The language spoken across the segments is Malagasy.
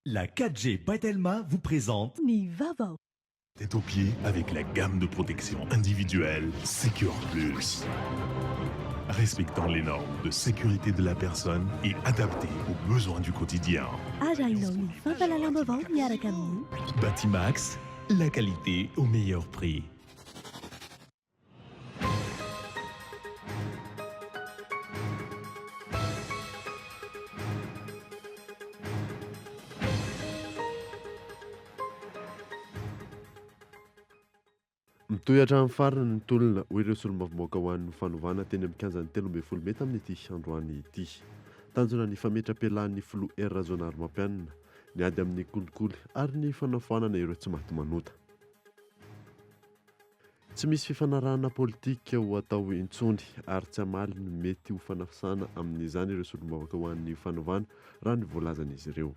La 4G by Telma vous présente Ny vaovao. Tête aux pieds avec la gamme de protection individuelle Secure Plus. Respectant les normes de sécurité de la personne et adaptée aux besoins du quotidien. Arahinao ny fampahalalam-baovao miaraka amin'ny. Batimax, la qualité au meilleur prix. Mitohy hatramin'ny farany ny tolona, hoy ireo solombavambahoaka ho an'ny fanovana teny amin'ny kianjan'ny 13 mey tamin'ity androany ity. Tanjona ny fametram-pialan'ny filoha Hery Rajaonarimampianina, ny ady amin'ny kolikoly ary ny fanafoanana ireo tsy maty manota. Tsy misy fifanarahana politika ho atao intsony ary tsy hamaly ny mety ho fanafisana amin'izany ireo solombavaka ho an'ny fanovana, raha ny voalazan'izy ireo.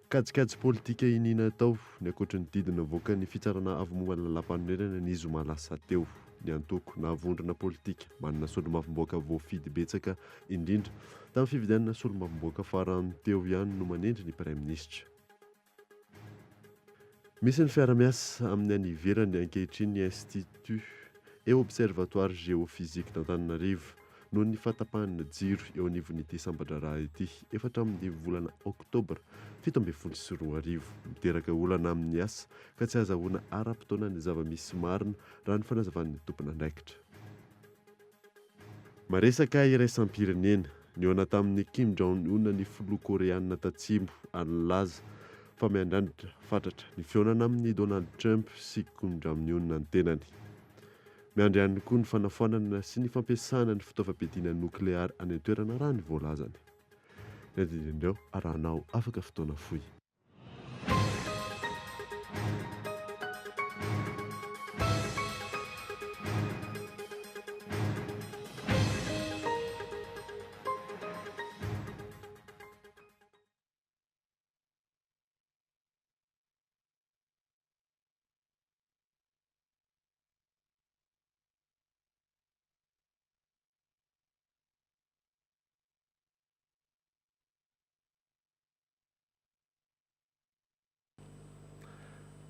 Kajikajy politika iniana atao, ny ankoatry ny didy navoakan'ny Fitsarana Avo momba ny Lalàmpanorenana ny zoma lasa teo. Ny antoko na vondrona politika manana solombavambahoaka voafidy betsaka indrindra tamin'ny fifidianana solombavambahoaka farany teo ihany no manendry ny praiminisitra. Misy ny fiara-miasa amin'ny any ivelany ankehitriny ny Institut et Observatoire Géophysique d'Antananarivo noho ny fahatapahan'ny jiro eo anivon'ity sampan-draharaha ity efa hatramin'ny volana oktobra 2017. Miteraka olana amin'ny asa ka tsy ahazahoana ara-potoana ny zava-misy marina raha ny fanazavan'ny tompon'andraikitra. Maresaka iraisam-pirenena, nihaona tamin'i Kim Jong-un ny filoha Koreana Tatsimo ary nilaza fa miandrandra fatratra ny fihaonana amin'i Donald Trump sy Kim Jong-un ny tenany. Miandry ihany koa ny fanafoanana sy ny fampiasana ny fitaovam-piadiana nokleary any an-toerana raha ny voalazany. Ny andinindin'ireo arahanao afaka fotoana fohy.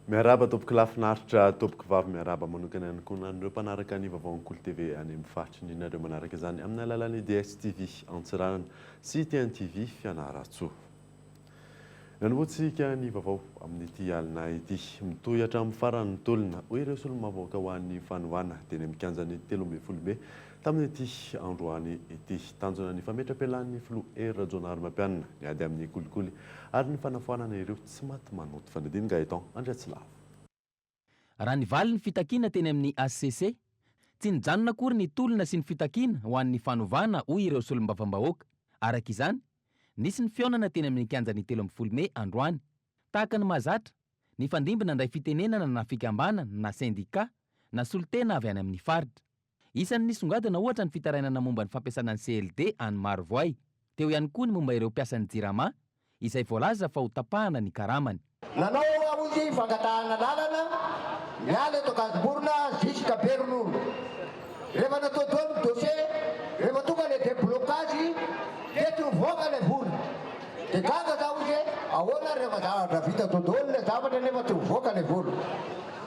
Miarahaba tompoko lahy finaritra tompoko vavy miarahaba manokana ihany koa anareo mpanaraka ny vaovaon'ny Kolo TV any amin'ny faritra indrindra ireo manaraka izany amin'ny alalan'ny DSTV Antsiranana sy TNTV Fianarantsoa. Nanombohantsika ny vaovao amin'ity alina ity. Mitohy hatramin'ny farany ny tolona, hoy ireo solombavambahoaka ho an'ny fanovana teny amin'ny kianjan'ny 13 mey Tamin'ity androany ity, tanjona ny fametram-pialan'ny filoha Hery Rajaonarimampianina, ny ady amin'ny kolikoly ary ny fanafoanana ireo tsy maty manoto. Fanadino Gaëtan Andriatsilavo. Raha nivaly ny fitakiana teny amin'ny hcc, tsy nijanona akory ny tolona sy ny fitakiana ho an'ny fanovana hoy ireo solombavambahoaka. Araka izany, nisy ny fihaonana teny amin'ny kianjan'ny 13 mey androany. Tahaka ny mahazatra, nifandimby nandray fitenenana na fikambanana na sendika na solontena avy any amin'ny faritra. Isan'ny nisongadina ohatra ny fitarainana momba ny fampiasana ny CLD any Marovoay. Teo ihany koa ny momba ireo mpiasan'ny Jirama izay voalaza fa ho tapahana ny karamany. Nanao aho izy fangatahana lalana miala eto Ankazomborona jusqu'à Beronono. Rehefa natao daholo ny dossier, rehefa tonga le déblocage dia tsy nivoaka ilay vola. Dia gaga za hoy izy hoe ahoana ary rehefa zavatra vita tao daholo ilay zavatra nefa tsy mivoaka ilay vola.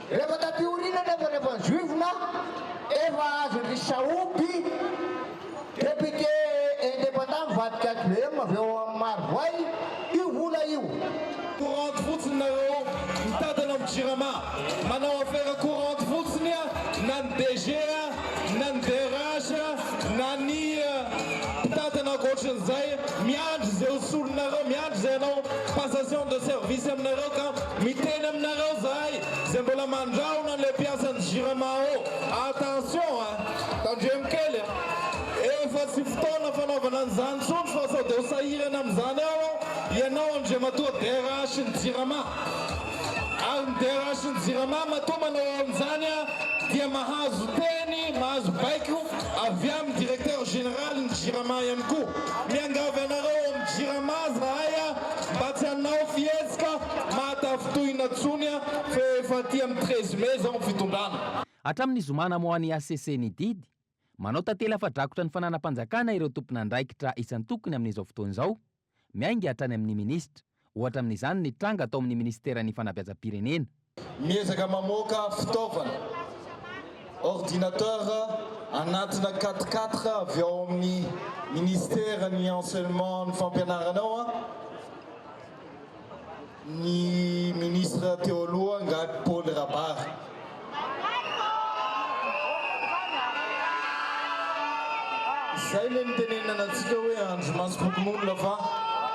Rehefa taty aoriana nefa rehefa nizoivina efa azon-dry Sahoby, député indépendant mivadika hvm avy eo amin'ny Marovoay io vola io. Courante fotsiny nareo mitantana am jirama manao affaire courante fotsiny na ny DG na ny DRH na ny mpitantana ankoatrin'izay miandry izay ho solonareo miandry izay hanao passation de service aminareo ka miteny aminareo zahay izay mbola mandrahona an'ilay mpiasan'ny jirama ao attention a tandremo kely a efa tsy fotoana fanaovana an'izany intsony fa sao dia ho sahirana amin'izany ao ianao Andriamatoa DRH ny jirama Ary ny DRH ny Jirama matoa manao an'izany dia mahazo teny, mahazo baiko avy amin'ny Directeur Général ny Jirama ihany koa. Miangavy anareo ao amin'ny Jirama zahay mba tsy hanao fihetsika mahatafintohina tsony fa efa aty amin'ny 13 mai zao ny fitondrana. Hatramin'ny zoma namoahan'ny hcc ny didy, manao tantely afa-drakotra ny fananam-panjakana ireo tompon'andraikitra isan-tokony amin'izao fotoana izao. miainga hatrany amin'ny minisitra. Ohatra amin'izany ny tranga tao amin'ny minisiteran'ny fanabeazam-pirenena. Miezaka mamoaka fitaovana, ordinateur, anatina quatre quatre avy ao amin'ny minisiteran'ny enseignement ny fampianarana ao ny ministre teo aloha Angahy Paul Rabary. Izay ilay nitenenana antsika hoe andrimasom-pokonolona fa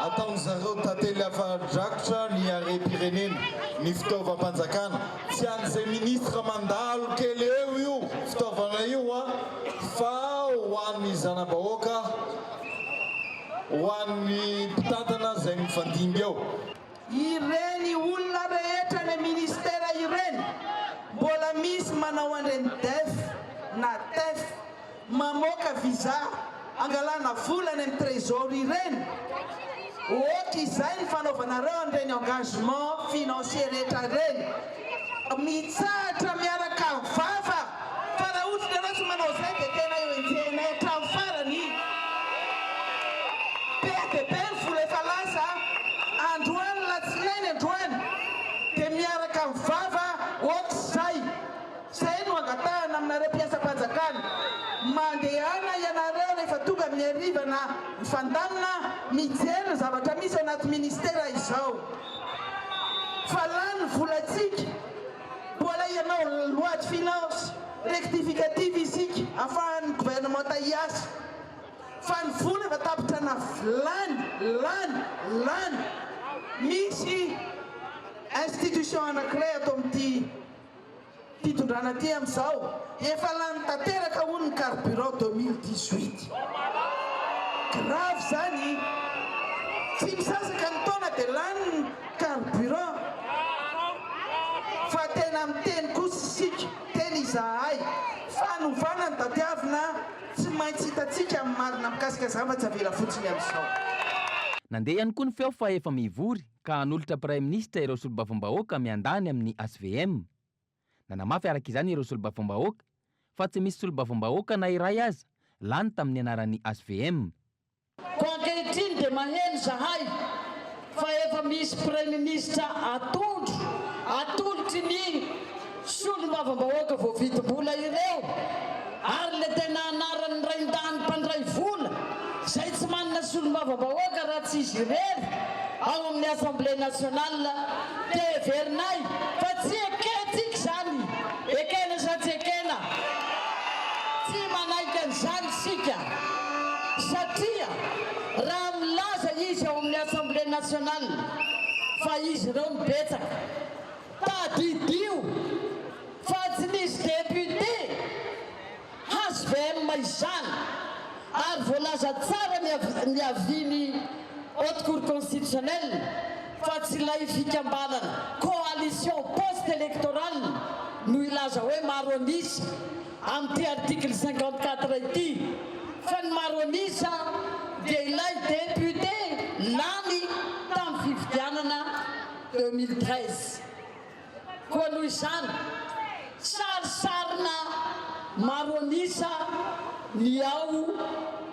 ataon-dry zareo tantely afa-drakotra ny harem-pirenena, ny fitaovam-panjakana. Tsy an'izay ministre mandalo kely eo io fitaovana io fa ho an'ny zana-bahoaka, ho an'ny mpitantana izay mifandimby eo. Ireny olona rehetra any ministera ireny mbola misy manao an'ireny def na tef mamoaka visa angalana vola any amin'ny trésor ireny, ok izay ny fanaovanareo an'ireny engagement financier rehetra ireny, mitsahatra miaraka vava fa raha ohatra nareo tsy manao izay dia tena eo enjehinay hatramin'ny farany. Be dia be ny vola efa lasa androany latsinainy androany dia miaraka amin'ny vava ohatr'izay. Zay no angatahana aminareo mpiasam-panjakana. Mandehana ianareo rehefa tonga amin'ny hariva na mifandamina mijery ny zavatra misy ao anaty ministera izao. Fa lany ny volantsika. Mbola ianao loi de finance rectificative isika afahan'ny gouvernementa hiasa. Fa ny vola efa tapitra na lany, lany, lany. Misy institution anankiray ato amin'ity fitondrana ity amin'izao, efa lany tanteraka hono ny carburant 2018. Grave izany, tsy misasaka ny taona dia lany ny carburant. Fa tena miteny kosa isika, tena izahay, fanovana no tadiavina. Tsy maintsy hitantsika ny marina mikasika izany fa tsy avela fotsiny amin'izao. Nandeha ihany koa ny feo fa efa mivory ka hanolotra praiminisitra ireo solombavambahoaka miandany amin'ny hvm. Nanamafy araka izany ireo solombavambahoaka fa tsy misy solombavambahoaka na iray aza lany tamin'ny anaran'ny hvm. Koa ankehitriny dia maheno izahay fa efa misy Praiminisitra atondro, atolotry ny solombavambahoaka voavidim-bola ireo, ary ilay tena anaran'ny raindahiny mpandray vola izay tsy manana solombavambahoaka raha tsy izy irery ao amin'ny Assemblée nationale dia heverinay fa tsy ekentsika izany, ekena sa tsy ekena? Tsy manaiky an'izany isika satria raha milaza izy ao amin'ny Assemblée nationale fa izy ireo no betsaka, tadidio fa tsy nisy député hvm izany ary voalaza tsara ny avis-n'ny Haute Cour Constitutionnelle fa tsy ilay fikambanana coalition post-électorale no hilaza hoe maro an'isa amin'ity article 54 ity fa ny maro an'isa dia ilay député lany tamin'ny fifidianana 2013. Koa noho izany, sarisarina maro an'isa ny ao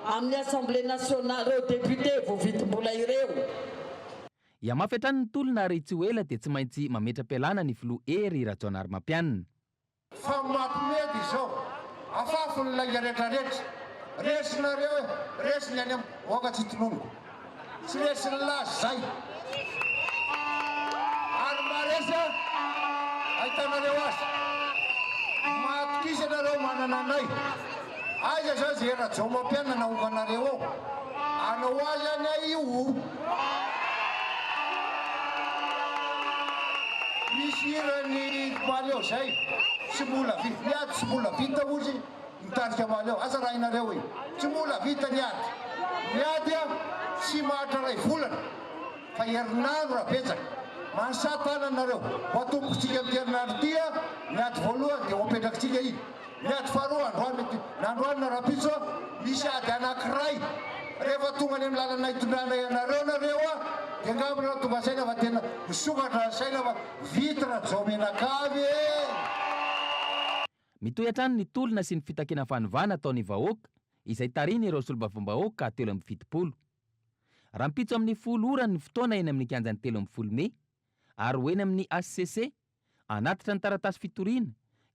amin'ny Assemblée nationale, ireo députés voavidim-bola ireo. Hihamafy hatrany ny tolona ary tsy ho ela dia tsy maintsy mametra-pialana ny filoha Hery Rajaonarimampianina. Fa mampimedy izao. Afafy ny lainga retraretra. Resinareo e! Resy ny any am. Aoka tsy tononiko. Tsy resin'ny lahy zay. Ary maharesy a! Ahitanareo azy. Mahatokisa nareo manana anay. Aiza zao ze Rajaomampianina naovanareo ao. Anao azy any ay io o. Misy hiran'i Mahaleo zay. Tsy mbola vita. Ny ady tsy mbola vita ozy. Ny tarika Mahaleo, asa rahinareo e! Tsy mbola vita ny ady. Ny ady a, tsy maharitra iray volana fa herinandro raha betsaka. Mansa tanana nareo. Ho atombokintsika amin'ity herinandro ity a, ny ady voalohany dia ho apetrakitsika iny. Ny ady faharoa androany mety, na androany na rahampitso a, misy ady anankiray. Rehefa tonga any amin'ny lalana hitondranay anareo nareo a, dia angamba nareo tonga saina fa tena misokatra ny saina fa vita Rajao mianakavy e! Mitohy hatrany ny tolona sy ny fitakiana fanovana ataon'ny vahoaka izay tarihin'ireo solombavambahoaka 73. Rahampitso amin'ny 10 ora ny fotoana eny amin'ny kianjan'ny 13 mey ary ho eny amin'ny hcc hanatitra ny taratasy fitoriana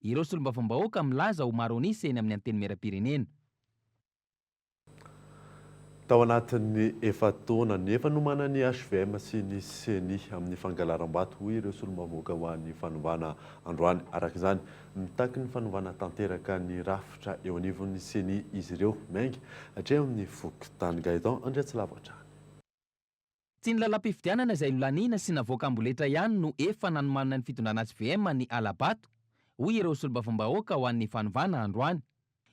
ireo solombavambahoaka milaza ho maro an'isa eny amin'ny Antenimierampirenena. Tao anatin'ny efa-taona ny efa nomanan'ny hvm sy ny Ceni amin'ny fangalaram-bato, hoy ireo solombavambahoaka ho an'ny fanovana androany. Araka izany, mitaky ny fanovana tanteraka ny rafitra eo anivon'ny Ceni izy ireo, miainga hatreo amin'ny fokontany. Gaëtan Andriatsilavo hatrany. Tsy ny lalam-pifidianana izay nolaniana sy navoaka amboletra ihany no efa nanomanana ny fitondrana hvm ny hala-bato, hoy ireo solombavambahoaka ho an'ny fanovana androany.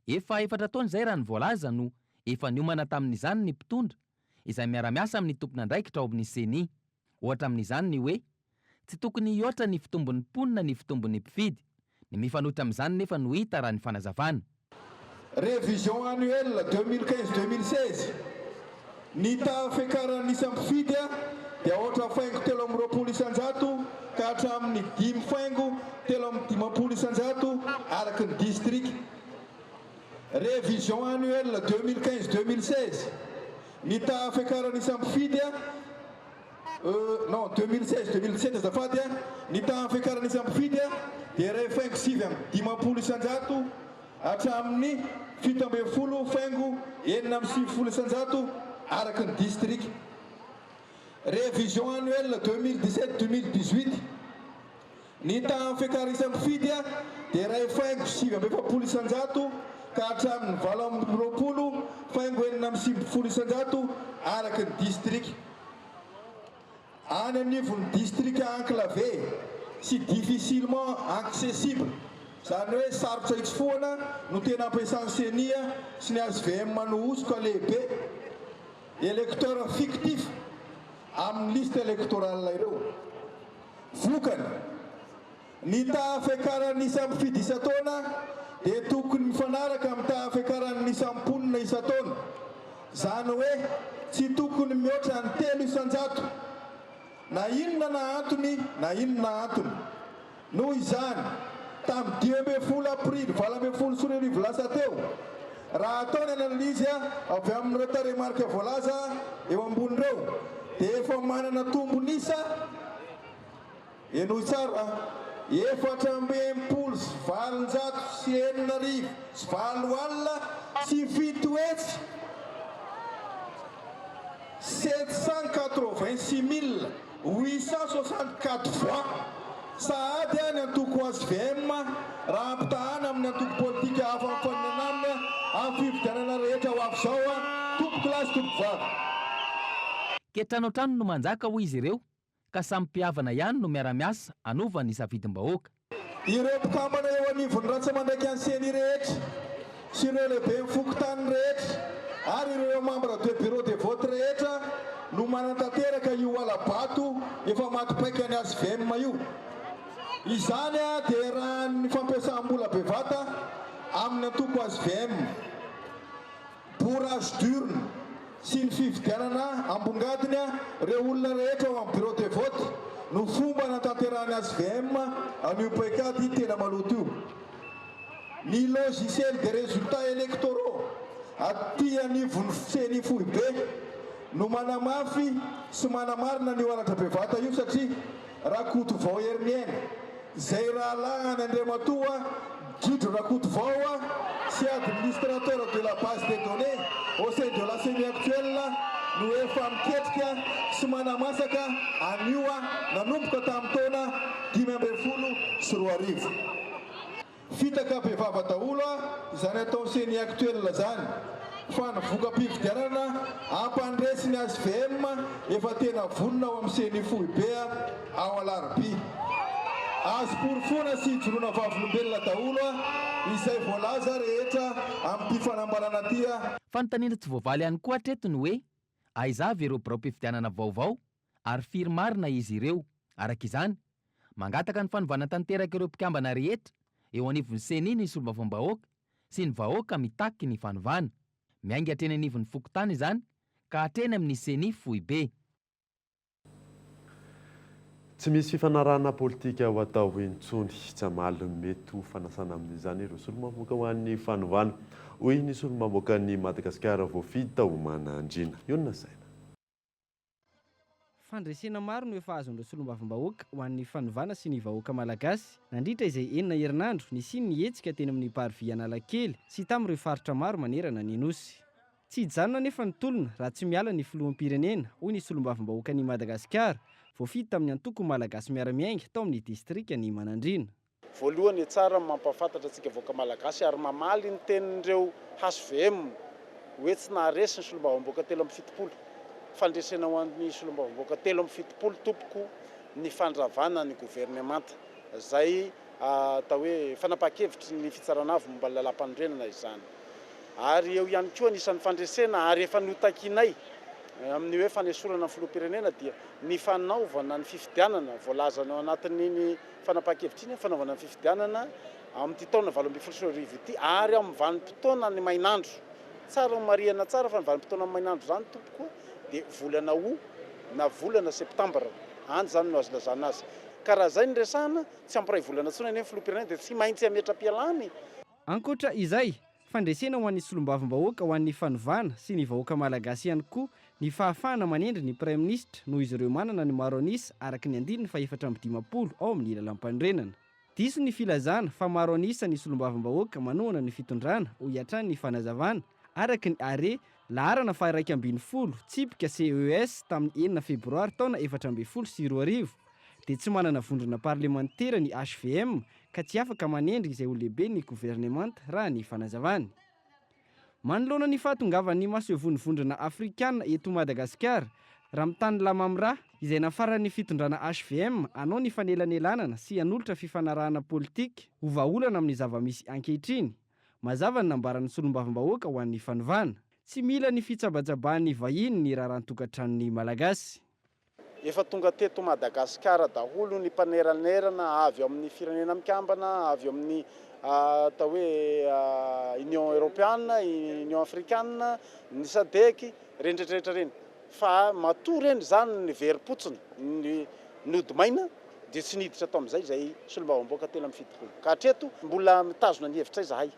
Efa efatra taona izay raha ny voalaza no efa niomana tamin'izany ny mpitondra izay miara-miasa amin'ny tompon'andraikitra ao amin'ny Ceni. Ohatra amin'izany ny hoe tsy tokony hihoatra ny fitombon'ny mponina ny fitombon'ny mpifidy. Ny mifanohitra amin'izany nefa no hita raha ny fanazavana. Révision annuelle 2015 2016, Ny taha fiakaran'ny isam-pifidy dia aotra faingo 23% ka hatramin'ny dimy faingo 53% araka ny distrika. Révision annuelle 2015 2016, Ny taha fiakaran'ny isam-pifidy Non, 2016, 2017 azafady a, ny tahan'ny fiakaran'ny isan'ny mpifidy dia 1.59% hatramin'ny 17.96% araka ny distrika. Révision annuelle 2017, 2018, ny tahan'ny fiakaran'ny isan'ny mpifidy dia 1.49% ka hatramin'ny 28.96% araka ny distrika. Any anivon'ny distrika enclavé sy difficilement accessible, izany hoe sarotra hitsofohana no tena ampiasan'ny Ceni sy ny hvm no hosoka lehibe, électeurs fictifs, amin'ny liste électorale ireo. Vokany, ny taha fiakaran'ny isan'ny mpifidy isan-taona dia tokony mifanaraka amin'ny taha fiakaran'ny isan'ny mponina isan-taona, izany hoe tsy tokony mihoatra ny 3%, na inona na antony na inona antony. Noho izany, tamin'ny 15 aprily 2018 lasa teo, raha atao ny analyse avy amin'ireo tarehimarika voalaza eo ambony ireo, dia efa manana tombon'isa, Henoy tsara, 864 786 764 voix sahady ny antoko hvm raha ampitahana amin'ny antoko politika hafa mifaninana aminy amin'ny fifidianana rehetra ho avy izao, tompokolahy sy tompokovavy. Kiantrano hatrany no manjaka, hoy izy ireo, ka samy mpihavana ihany no miara-miasa hanova ny safidim-bahoaka. Ireo mpikambana eo anivon'ny rantsa-mandraikan'ny Ceni rehetra sy ireo lehiben'ny fokontany rehetra ary ireo membres de bureau de vote rehetra no manatanteraka io hala-bato efa maty paika ny hvm io. Izany dia raha ny fampiasam-bola bevata amin'ny antoko hvm. Bourrage d'urne sy ny fividianana ambongadiny ireo olona rehetra ao amin'ny bureau de vote no fomba nanatanterahan'ny hvm an'io paikady tena maloto io. Ny logiciel des résultats électoraux aty anivon'ny ceni foibe no manamafy sy manamarina an'io halatra bevata io satria Rakotovao Heriniaina, izay rahalahin'i Andriamatoa Gidro Rakotovao sy administrateur de la base des données au sein de la ceni actuelle no efa miketrika sy manamasaka an'io nanomboka tamin'ny taona 2015. Fitaka be vava daholo a izany ataon'ny ceni actuel zany fa ny voka-pifidianana hampandresy ny hvm efa tena vonona ao amin'ny ceni foibe ao Alarobia. Azo porofoina sy ijoroana vavolombelona daholo izay voalaza rehetra amin'ity fanambarana ity a. Fanontaniana tsy voavaly ihany koa hatreto ny hoe aiza avy ireo biraom-pifidianana vaovao ary firy marina izy ireo. Araka izany, mangataka ny fanovana tanteraka ireo mpikambana rehetra eo anivon'ny Ceni ny solombavambahoaka sy ny vahoaka mitaky ny fanovana. Miainga hatreny anivon'ny fokontany izany ka hatreny amin'ny Ceni foibe. Tsy misy fifanarahana politika ho atao intsony. Tsy hamaly ny mety ho fanasana amin'izany ireo solombavambahoaka ho an'ny fanovana, hoy ny solombavambahoakan'i Madagasikara voafidy tao Manandriana. Ionona Saina. Fandresena maro no efa azon'ireo solombavambahoaka ho an'ny fanovana sy ny vahoaka malagasy nandritra izay enina herinandro nisian'ny hetsika teny amin'ny Parvis Analakely sy tamin'ireo faritra maro manerana ny Nosy. Tsy hijanona anefa ny tolona raha tsy miala ny filoham-pirenena, hoy ny solombavambahoakan'i Madagasikara, voafidy tamin'ny antoko Malagasy Miara-Miainga tao amin'ny distrikan'i Manandriana. Voalohany, tsara ny mampahafantatra antsika vahoaka malagasy ary mamaly ny tenin'ireo hvm hoe tsy naharesy ny solombavambahoaka 73. Fandresena ho an'ny solombavambahoaka 73 tompoko ny fandravana ny governemanta izay atao hoe fanapahan-kevitry ny fitsarana avo momba ny lalàmpanorenana izany. Ary eo ihany koa anisan'ny fandresena ary efa notakianay amin'ny hoe fanesorana ny filoham-pirenena dia ny fanaovana ny fifidianana voalazana ao anatin'iny fanapahan-kevitra iny fanaovana ny fifidianana amin'ity taona 2018 ity ary amin'ny vanim-potoana ny mainandro. Tsara ho marihana tsara fa ny vanim-potoana ny mainandro izany tompoko dia volana août na volana septambra any izany no azo ilazana azy. Ka raha izay no resahana, tsy hampiray volana intsony anie ny filoham-pirenena dia tsy maintsy hametra-pialana e! Ankoatra izay, fandresena ho an'ny solombavambahoaka ho an'ny fanovana sy ny vahoaka malagasy ihany koa ny fahafahana manendry ny praiminisitra noho izy ireo manana ny maro an'isa araka ny andininy faha-54 ao amin'ny lalàmpanorenana. Diso ny filazana fa maro an'isa ny solombavambahoaka manohana ny fitondrana, hoy hatrany ny fanazavana, araka ny arrêt laharana faha-11 tsipika CES tamin'ny enina febroary taona 2014 dia tsy manana vondrona parlemantera ny hvm ka tsy afaka manendry izay ho lehiben'ny governemanta raha ny fanazavany. Manoloana ny fahatongavan'ny masoivohon'ny Vondrona Afrikana eto Madagasikara, Ramtane Lamamra, izay nafaran'ny fitondrana hvm hanao ny fanelanelanana sy hanolotra fifanarahana politika ho vahaolana amin'ny zava-misy ankehitriny, mazava ny nambaran'ny solombavambahoaka ho an'ny fanovana. Tsy mila ny fitsabatsabahan'ny vahiny ny raharahan-tokantranon'ny Malagasy. Efa tonga teto Madagasikara daholo ny mpaneраnerana avy ao amin'ny Firenena Mikambana, avy ao amin'ny atao hoe Union Europeana, Union Africana, ny Sadec, ireny rehetra rehetra ireny. Fa matoa ireny izany niverim-potsiny, nody maina dia tsy niditra tao amin'izay izay solombavambahoaka 73. Ka hatreto mbola mitazona ny hevitray izahay.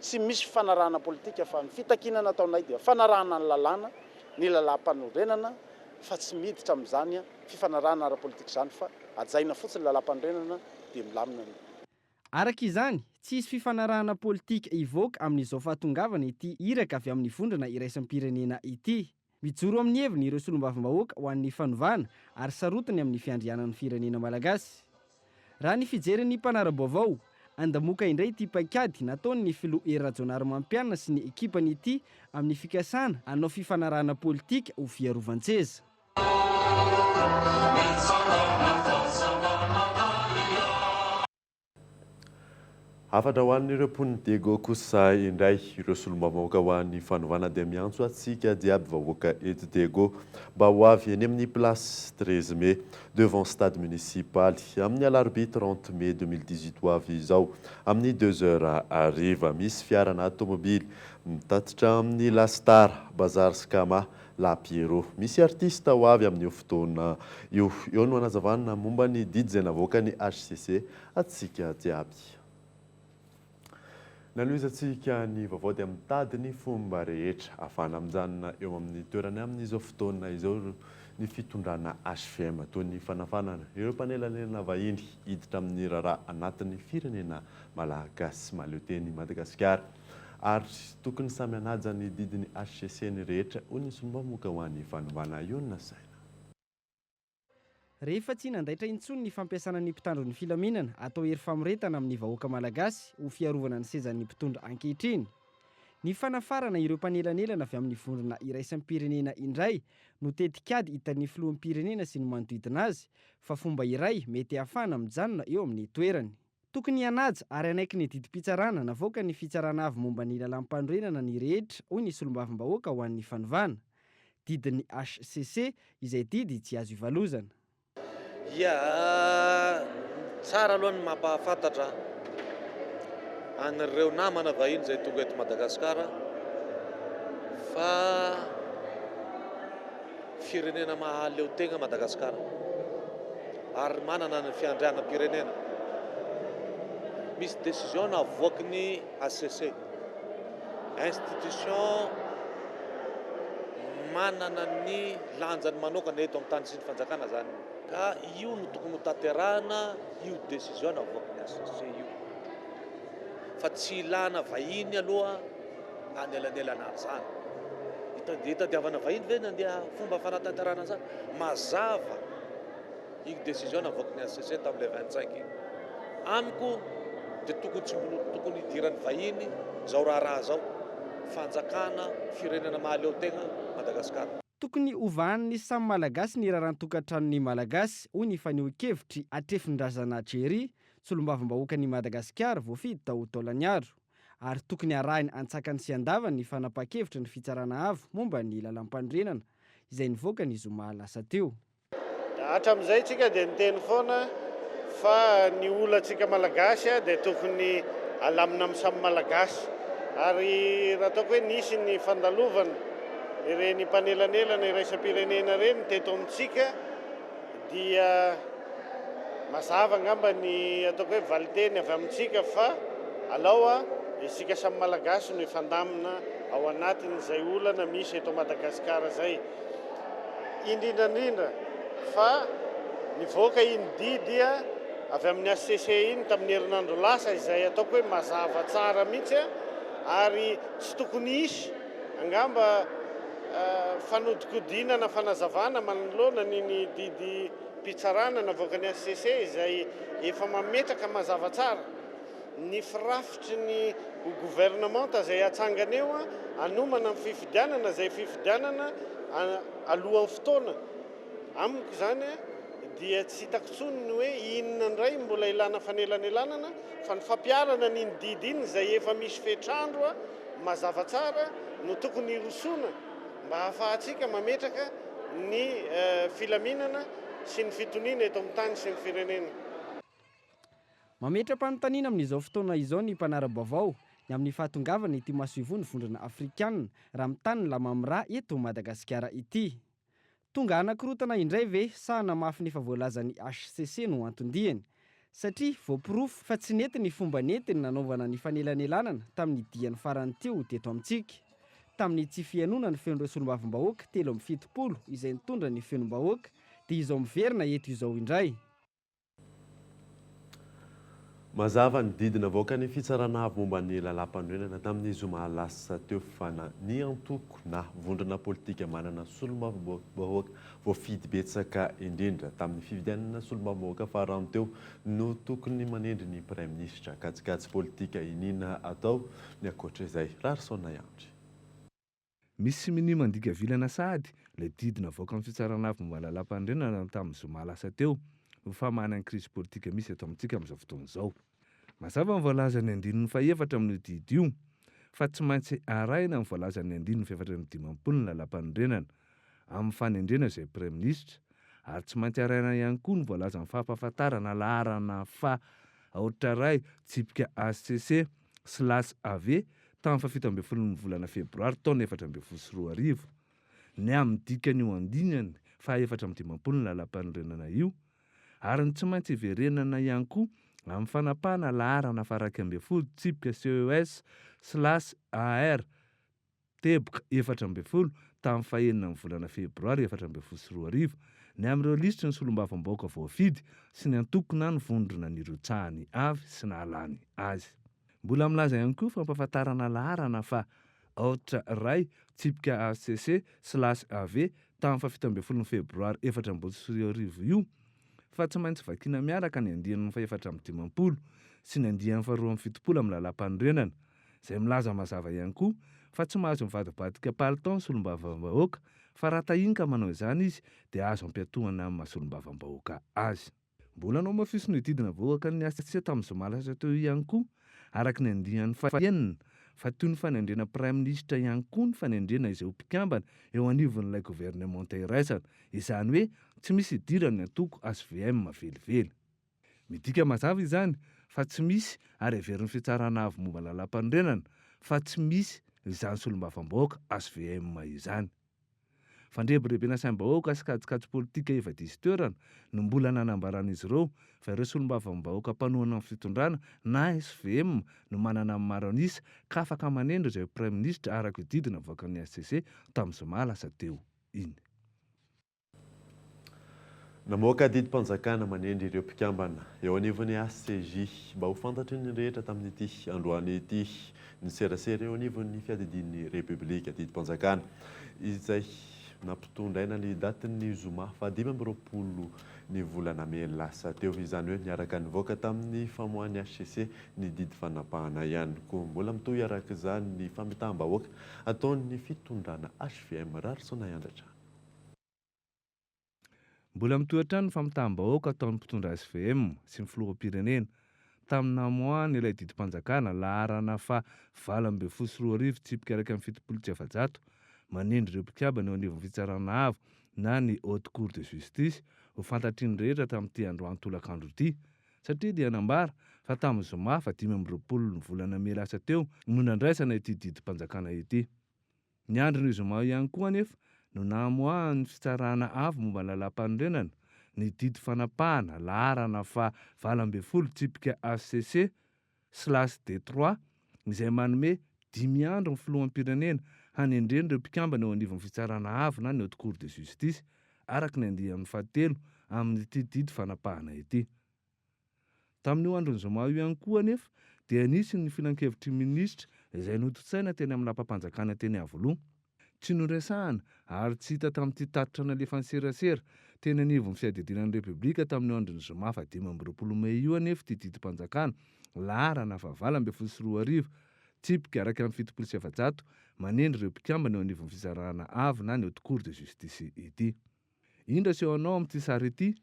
Tsy misy fifanarahana politika fa ny fitakiana nataonay dia fanarahana ny lalàna, ny lalàmpanorenana, fa tsy miditra amin'izany fifanarahana ara-politika izany fa hajaina fotsiny ny lalàmpanorenana dia milamina ny. Araka izany, tsy hisy fifanarahana politika hivoaka amin'izao fahatongavana ity iraka avy amin'ny vondrona iraisam-pirenena ity. Mijoro amin'ny heviny ireo solombavambahoaka ho an'ny fanovana ary sarotiny amin'ny fiandrianan'ny firenena malagasy. Raha ny fijerin'ny mpanara-baovao, andamoka indray ity paikady nataon'ny filoha Hery Rajaonarimampianina sy ny ekipany ity amin'ny fikasana hanao fifanarahana politika ho fiarovan-tseza. Hafatra ho an'ireo mponin'i Diego kosa indray, ireo solombavambahoaka ho an'ny fanovana dia miantso antsika jiaby vahoaka eto Diego mba ho avy eny amin'ny place 13 mai devant stade municipal amin'ny alarobia 30 mai 2018 ho avy izao amin'ny deux heures hariva. Misy fiara na tomobily mitatitra amin'ny La Star, Bazar Skama, La Pierrot. Misy artista ho avy amin'io fotoana io. Eo no hanazavana momba ny didy izay navoakan'ny hcc antsika jiaby. Nanohizantsika ny vaovao dia mitady ny fomba rehetra ahafahana mijanona eo amin'ny toerany amin'izao fotoana izao ny fitondrana hvm toy ny fanafanana ireo mpanelanelana vahiny hiditra amin'ny raharaha anatin'ny firenena malagasy mahaleo teny Madagasikara ary tokony samy hanaja ny didin'ny hcc ny rehetra hoy ny solombavambahoaka ho an'ny fanovana io nasaina. Rehefa tsy nandaitra intsony ny fampiasana ny mpitandro ny filaminana atao hery famoretana amin'ny vahoaka malagasy ho fiarovana ny sezan'ny mpitondra ankehitriny. Ny fanafarana ireo mpanelanelana avy amin'ny vondrona iraisam-pirenena indray no tetikady hitan'ny filoham-pirenena sy ny manodidina azy fa fomba iray mety hahafahana mijanona eo amin'ny toerany. Tokony hanaja ary hanaiky ny didim-pitsarana navoakan'ny Fitsarana Avo momba ny Lalàm-panorenana ny rehetra, hoy ny solombavambahoaka ho an'ny fanovana. Didin'ny hcc izay didy tsy azo ivalozana. Ia, tsara aloha ny mampahafantatra an'ireo namana vahiny izay tonga eto Madagasikara fa Firenena mahaleo tegna Madagasikara ary manana ny fiandrianam-pirenena. Misy décision navoaky ny hcc, institution Manana ny lanjany manokana eto amin'ny tany sy ny fanjakana izany ka io no tokony ho tanterahana io décision navoakan'ny HCC io fa tsy ilana vahiny aloha anelanelana an'izany. Hitadiavana vahiny ve ny andeha fomba fanatanterahana an'izany? Mazava iny décision navoakan'ny HCC tamin'ilay 25 iny. Amiko dia tokony tsy mbola tokony hidiran'ny vahiny izao raharaha izao. Fanjakana, firenena mahaleo tegna Madagasikara. Tokony hovahan'ny samy Malagasy ny raran-tokantranon'ny Malagasy, hoy ny fanehoan-kevitr'i Hatrefindrazana Jerry, solombavambahoakan'i Madagasikara voafidy tao Taolagnaro. Ary tokony harahina antsakany sy andavany ny fanapahan-kevitry ny Fitsarana Avo momba ny lalàmpanorenana, izay nivoaka ny zoma lasa teo. Hatramin'izay tsika dia niteny foana fa ny olantsika Malagasy dia tokony alamina amin'ny samy Malagasy. Ary raha ataoko hoe nisy ny fandalovana ireny mpanelanelana iraisam-pirenena ireny teto amintsika dia mazava angamba ny ataoko hoe valinteny avy amintsika fa alao isika samy Malagasy no hifandamina ao anatin'izay olana misy eto Madagasikara izay. Indrindra indrindra fa nivoaka iny didy avy amin'ny HCC iny tamin'ny herinandro lasa izay ataoko hoe mazava tsara mihitsy ary tsy tokony hisy angamba fanodikodinana fanazavana manoloana an'iny didim-pitsarana navoakan'ny HCC izay efa mametraka mazava tsara ny firafitry ny ho governemanta izay hatsangana eo hanomana ny fifidianana izay fifidianana alohan'ny fotoana. Amiko izany dia tsy hitako intsony ny hoe inona indray mbola ilana fanelanelanana fa ny fampiharana an'iny didy iny izay efa misy fetr'andro mazava tsara no tokony hirosoana mba hahafahantsika mametraka ny filaminana sy ny fitoniana eto amin'ny tany sy ny firenena. Mametra-panontaniana amin'izao fotoana izao ny mpanara-baovao ny amin'ny fahatongavana ity masoivoho ny Vondrona Afrikanina raha mitany ny lamamra eto Madagasikara ity. Tonga hanakorotana indray ve sa hanamafy ny efa voalazan'ny hcc no anton-diany? Satria voaporofo fa tsy nety ny fomba nentiny nanaovana ny fanelanelanana tamin'ny diany farany teo teto amintsika. Tamin'ny tsy fihainoana ny feon'ireo solombavambahoaka 73 izay nitondra ny feom-bahoaka dia izao miverina eto izao indray. Mazava ny didy navoakan'ny Fitsarana Avo momba ny Lalàmpanorenana tamin'ny zoma lasa teo fa na ny antoko na vondrona politika manana solombavambahoaka voafidy betsaka indrindra tamin'ny fifidianana solombavambahoaka farany teo no tokony manendry ny praiminisitra. Kajikajy politika iniana atao ny ankoatra izay. Raharison Andry. Misy minia mandika vilana sahady ilay didy navoakan'ny Fitsarana Avo momba ny Lalàmpanorenana tamin'ny zoma lasa teo ho famahana ny krizy politika misy eto amintsika amin'izao fotoana izao. Mazava ny voalazan'ny andininy fahefatra amin'io didy io fa tsy maintsy arahina ny voalazan'ny andininy fahefatra amby dimampolo ny Lalàmpanorenana amin'ny fanendrena izay Praiminisitra ary tsy maintsy arahina ihany koa ny voalazan'ny fampahafantarana laharana faha aotra iray tsipika HCC slash AV tamin'ny fahafito ambin'ny folon'ny volana febroary taona 2014, ny amin'ny dikan'io andininy faha-54 ny lalàmpanorenana io, ary ny tsy maintsy hiverenana ihany koa amin'ny fanapahana laharana faha-11 tsipika CES slash AR teboka 14 tamin'ny fahenina ny volana febroary 2014 ny amin'ireo lisitry ny solombavambahoaka voafidy sy ny antoko na ny vondrona nirotsahany avy sy nahalany azy. Mbola milaza ihany koa fampahafantarana laharana fa aotra iray tsipika HCC slash AV tamin'ny fahafito ambin'ny folon'ny febroary 2024 io fa tsy maintsy vakiana miaraka ny andiany faha-54 sy ny andiany faha-72 amin'ny lalàmpanorenana izay milaza mazava ihany koa fa tsy mahazo mivadibadika palitao ny solombavambahoaka fa raha tahiny ka manao izany izy dia azo ampiatohana amin'ny maha solombavambahoaka azy. Mbola nohamafisin'io didy navoakan'ny HCC tamin'ny zoma lasa teo io ihany koa, araka ny andiany fahenina, fa toy ny fanendrena praiminisitra ihany koa ny fanendrena izay ho mpikambana eo anivon'ilay governemanta iraisana, izany hoe tsy misy idiran'ny antoko hvm velively. Midika mazava izany fa tsy misy ary heverin'ny Fitsarana Avo momba ny Lalàmpanorenana fa tsy misy izany solombavambahoaka hvm izany. Fandrebirebena saim-bahoaka sy kajikajy politika efa diso toerana no mbola nanambaran'izy ireo fa ireo solombavambahoaka mpanohana ny fitondrana na hvm no manana ny maro an'isa ka afaka manendry izay ho praiminisitra araka io didy navoakan'ny hcc tamin'ny zoma lasa teo iny. Namoaka didim-panjakana manendry ireo mpikambana eo anivon'ny HCJ mba ho fantatry ny rehetra tamin'ity androany ity ny serasera eo anivon'ny fiadidian'ny Repoblika. Didim-panjakana izay nampitondraina ny datin'ny zoma faha 25 ny volana mey lasa teo. Izany hoe niaraka nivoaka tamin'ny famoahan'ny hcc ny didy fanapahana ihany koa. Mbola mitohy araka izany ny famitaham-bahoaka ataon'ny fitondrana hvm Raharison Ayandratra. Mbola mitohy hatrany ny famitaham-bahoaka ataon'ny mpitondra hvm sy ny filoham-pirenena tamin'ny namoahany ilay didim-panjakana laharana faha 2018 tsipika 471 manendry ireo mpikambana eo anivon'ny fitsarana avo na ny Haute Cour de Justice ho fantatry ny rehetra tamin'ity androany tolakandro ity satria dia nambara fa tamin'ny zoma faha 25 ny volana mey lasa teo no nandraisana ity didim-panjakana ity. Ny andron'io zoma io ihany koa anefa no namoahan'ny Fitsarana Avo momba ny Lalàmpanorenana ny didy fanapahana laharana faha 18 tsipika hcc slash D trois izay manome dimy andro ny filoham-pirenena hanendreny ireo mpikambana eo anivon'ny Fitsarana Avo na ny Haute Cour de Justice araka ny andiany fahatelo amin'ity didy fanapahana ity. Tamin'io andron'ny zoma io ihany koa anefa dia nisy ny filankevitry ny minisitra izay notontosaina teny amin'ny lapam-panjakana teny Iavoloha. Tsy noresahana ary tsy hita tamin'ity tatitra nalefan'ny serasera teny anivon'ny fiadidiana ny Repoblika tamin'io andron'ny zoma faha 25 mey io anefa ity didim-panjakana laharana faha 2018 tsipika 471 manendry ireo mpikambana eo anivon'ny fitsarana avo na ny Haute Cour de Justice ity. Indro aseho anao amin'ity sary ity